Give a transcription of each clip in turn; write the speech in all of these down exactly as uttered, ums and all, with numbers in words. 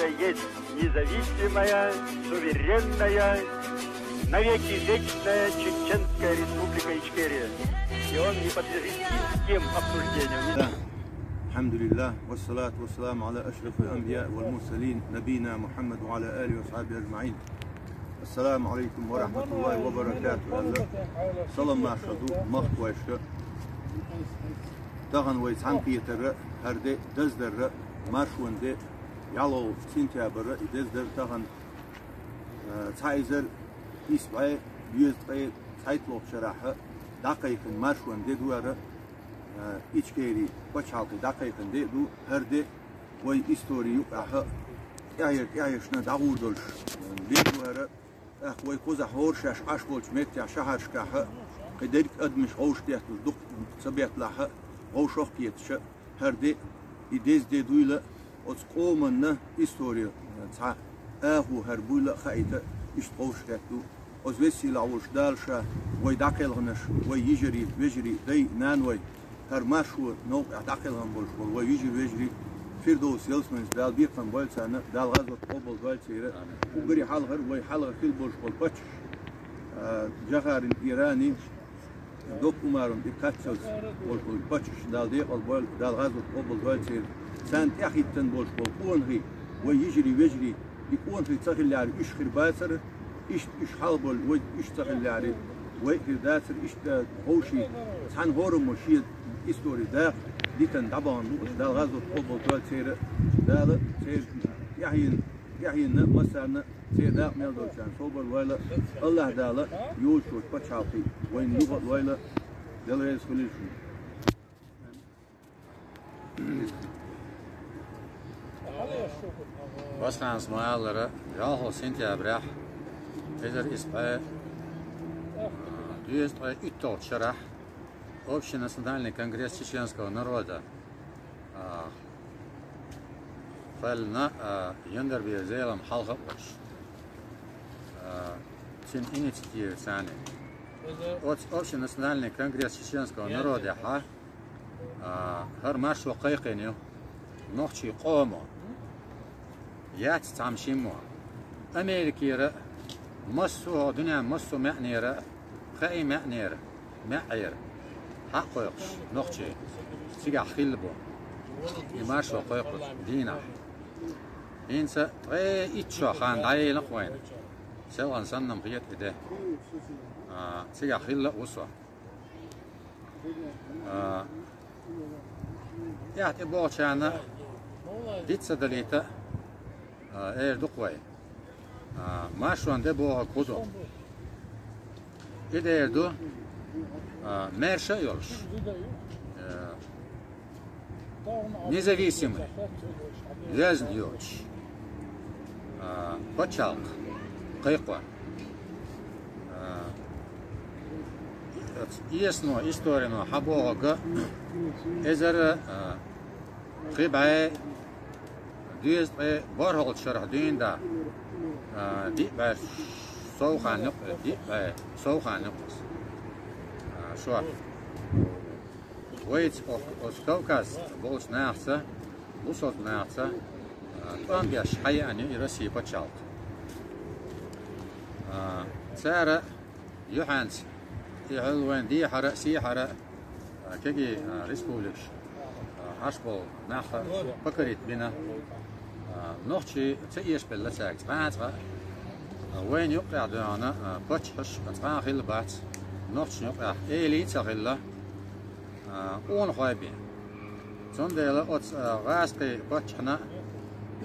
есть независимая, суверенная, навеки вечная Чеченская Республика Ичкерия. И он не подлежит никаким обсуждениям. Да. الحمد لله والصلاة والسلام على أشرف الأنبياء والمرسلين نبينا محمد وعلى آله وصحبه أجمعين. السلام عليكم ورحمة الله وبركاته. Салам маршал ду, махкойшка. Тахан вай цхьан кхетара, хӀара де даздарра, маршон де, ялол сентябра и дездар тахан, а, цхьа эзар исс бӀе дезткъе цхьайтталгӀача шарахьа дӀакхайкхина маршон де дуара, а, Ичкери пачхьалкхе дӀакхайкхина де ду, хӀара де вай истори юкъахьа тӀехьа-, тӀехьашна дӀагӀур долуш, а, де дуара, тӀаккха вай кхузахь хӀора шаьш Ӏаш болчу меттехь шахьаршкахьа, кхидерг адамаш гӀовш детталуш дукха ца бетталахьа, гӀовшах кхеташа, хӀара де, и деза де дуйла, оцу къоманна история цхьа аху хӀара буйла а хаийта, иштта гӀовш хетта ду. Оцу весийлахь волуш Дала ша вай дӀакхелханаш, вай йижарий, вежарий, дай, наной, хӀара маршо новкъахь дӀакхелхина болуш болу вай йижарий, вежарий, Фирдовс ялсаманица Дала бекхам бойла царна, Дала гӀазот къобал дойла церан. Уггаре хьалхара вай хьалха хилла болуш болу паччахьаш, а, Джохаран Ирани, Докка Умаран и кхаччалц болуш болу паччахьаш Дала декъал бойла, Дала гӀазот къобал дойла церан. Царна тӀаьхьахӀиттина болуш болу къонахий, вай йижарий, вежарий, и къонахий ца хиллехьара уьш хир бацара, иштта уьш хьалха болу вай уьш ца хиллехьара, вай а хир дацара, иштта вовший цхьана хӀораммо шен истори дакъа дитина дӀабахана бу, Дала гӀазот къобал дойла церан, Дала церан тӀаьхьенна, тӀаьхьенна массарна церан дакъа мел долчарна собар лойла, АллахӀ Дала йолчу пачхьалкхе вайна юха а лойла, Дела реза хуьлийла шуна. Басханас ма-аллара, ялхо сентябрехь, эзар исс бӀе дезткъе уьтталгӀачу шарахь, Общенациональный конгресс чеченского народа, а, кхоьллина, а, Яндарбиев Зелам хьалха а волуш, а, цуьнан инициатива царна. Оцу Общенациональный конгресс чеченского народехьа, а, хӀара маршо кхайкхина ю нохчийн къомо. Яц цхьамма шиммо. Америкера а, массо а, дуьненан массо а маьӀнера а, хаий маьӀнера, маьӀӀера хьакхойкхуш нохчий цигахь хилла бу. И маршо кхойкхучу дийнахь. ХӀинца ткъе итт шо хан дӀаелла-кх вайна. Селхана санна-м хета и де. А, цигахь хилла а ву со. А, тӀаьхьа тӀебогӀучарна диц ца далийта, а, эр ду-кх вай. А, маршонан де бохург хӀун ду? И де эр ду, а, маьрша а йолуш, а, независимый, йоьзна йоцуш, а, пачхьалкх кхайкхор. А, эцно историно хьан бохург, эзар, а, пхи бӀе дезткъе бархӀалгӀачу шарахь дуьйна да, а, диъ бӀе сов хан ю-кх, диъ бӀе сов хан ю-кх, а, шо. Вайца оцу Кавказ болчу нахаца, бусалба нахаца, а, тӀом беш хьаеана ю и Россия пачхьалкх. А, цара юьхьанца и хьал вайн дехьара а, сехьара а, а, кегий, а, республикаш, а, Ӏаш болу нах а покорить бина. А, нохчий ца эшабелла цаьрга цкъа а, цкъа а. А, вайна юккъехь доьгӀна, а, паччахьаш цкъа а хилла бац, нохчашна юккъехь элий а ца хилла, а, къонахой бен. Цундела оцу, а, гӀазкхийн паччахьна,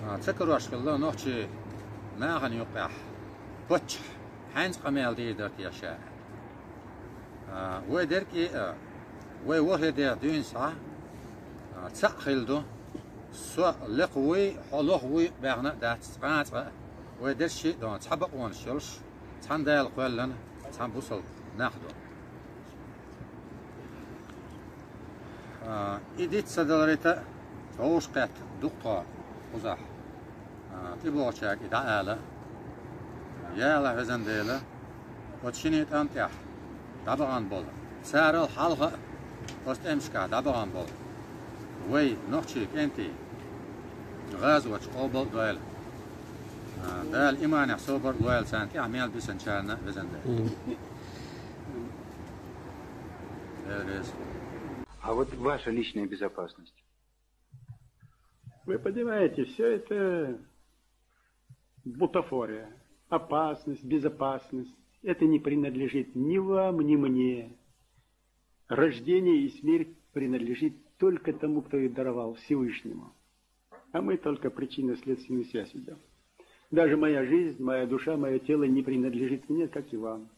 а, ца карош хилла нохчийн нахана юккъехь паччахь хьаьнца къамел дийр дара те ша? А, вай дерг и, а, вай ворхӀе дех дуьйна схьа, а, цхьаъ хилла ду. Со лекха вуй, хьо лоха вуй баьхна а дац цкъа а, цкъа а. Вай дерриш а дон цхьа бакъонаш йолуш, цхьана Дала кхоьллина, цхьана бусалба нах ду. А, и диц ца даларийта, чӀогӀа кхетта ду-кх тхо кхузахь. А, тӀебогӀучаьрга и дӀаала. Я АллахӀ, везан Дела, оцу шинийн тӀам тӀехь дӀабахана болу, царал хьалха а оцу тӀемашкахь дӀабахана болу вай нохчийн кӀентий гӀазоташ къобал а дойла. Дала иманехь собар лойла царна, тӀаьхьа мел бисинчарна, везан Дела. Дела реза. А вот ваша личная безопасность? Вы понимаете, все это бутафория. Опасность, безопасность. Это не принадлежит ни вам, ни мне. Рождение и смерть принадлежит только тому, кто ее даровал, Всевышнему. А мы только причинно-следственную связь ведем. Даже моя жизнь, моя душа, мое тело не принадлежит мне, как и вам.